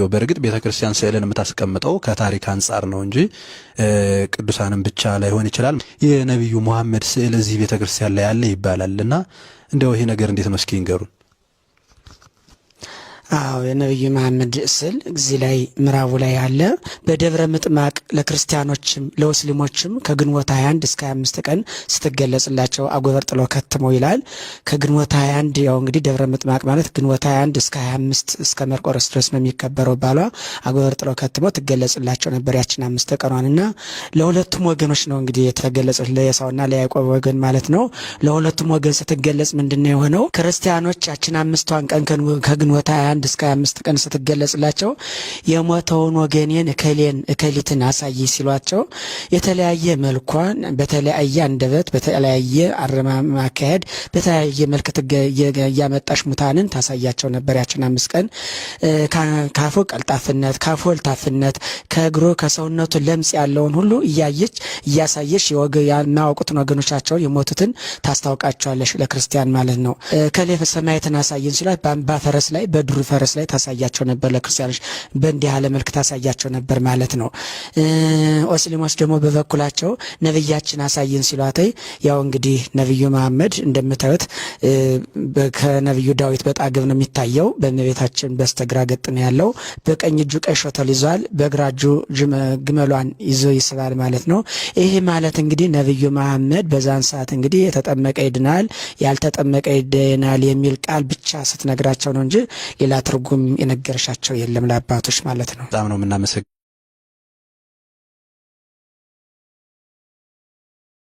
እንደው በእርግጥ ቤተክርስቲያን ስዕልን የምታስቀምጠው ከታሪክ አንጻር ነው እንጂ ቅዱሳንም ብቻ ላይሆን ይችላል። የነቢዩ መሐመድ ስዕል እዚህ ቤተክርስቲያን ላይ አለ ይባላል እና እንደው ይሄ ነገር እንዴት ነው? እስኪ ይንገሩን። አዎ፣ የነቢዩ መሐመድ ስዕል እዚህ ላይ ምዕራቡ ላይ አለ። በደብረ ምጥማቅ ለክርስቲያኖችም ለሙስሊሞችም ከግንቦት 21 እስከ 25 ቀን ስትገለጽላቸው አጎበር ጥለው ከትመው ይላል። ከግንቦት 21፣ ያው እንግዲህ ደብረ ምጥማቅ ማለት ግንቦት 21 እስከ 25 እስከ መርቆረስ ድረስ ነው የሚከበረው። ባሏ አጎበር ጥለው ከትመው ትገለጽላቸው ነበር ያችን 5 ቀኗን። እና ለሁለቱም ወገኖች ነው እንግዲህ የተገለጸች፣ ለኤሳውና ለያዕቆብ ወገን ማለት ነው። ለሁለቱም ወገን ስትገለጽ ምንድነው የሆነው? ክርስቲያኖች ያችን 5ቷን ቀን ከግንቦት 21 እስከ 25 ቀን ስትገለጽላቸው የሞተውን ወገኔን እከሌን እከሊትን አሳይ ሲሏቸው የተለያየ መልኳን በተለያየ አንደበት፣ በተለያየ አረማመድ አካሄድ፣ በተለያየ መልክ እያመጣሽ ሙታንን ታሳያቸው ነበር። ያችን 5 ቀን ካፉ ቀልጣፍነት፣ ካፉ ወልታፍነት፣ ከእግሩ ከሰውነቱ ለምጽ ያለውን ሁሉ እያየች እያሳየች የማያውቁትን ወገኖቻቸውን የሞቱትን ታስታውቃቸዋለሽ ለክርስቲያን ማለት ነው። እከሌ ሰማዕትን አሳይን ሲሏት በአምባ ፈረስ ላይ፣ በዱር ፈረስ ላይ ታሳያቸው ነበር። ለክርስቲያኖች በእንዲህ ያለ መልክ ታሳያቸው ነበር ማለት ነው። ሙስሊሞች ደግሞ በበኩላቸው ነብያችን አሳይን ሲሏት ያው እንግዲህ ነብዩ መሐመድ እንደምታዩት ከነብዩ ዳዊት በጣግብ ነው የሚታየው። በእመቤታችን በስተግራ ገጥ ነው ያለው። በቀኝ እጁ ቀይ ሾተል ይዟል፣ በግራ እጁ ግመሏን ይዞ ይስባል ማለት ነው። ይህ ማለት እንግዲህ ነብዩ መሐመድ በዛን ሰዓት እንግዲህ የተጠመቀ ይድናል፣ ያልተጠመቀ ይድናል የሚል ቃል ብቻ ስትነግራቸው ነው እንጂ ሌላ ትርጉም የነገረሻቸው የለም ለአባቶች ማለት ነው። በጣም ነው የምናመሰግነው።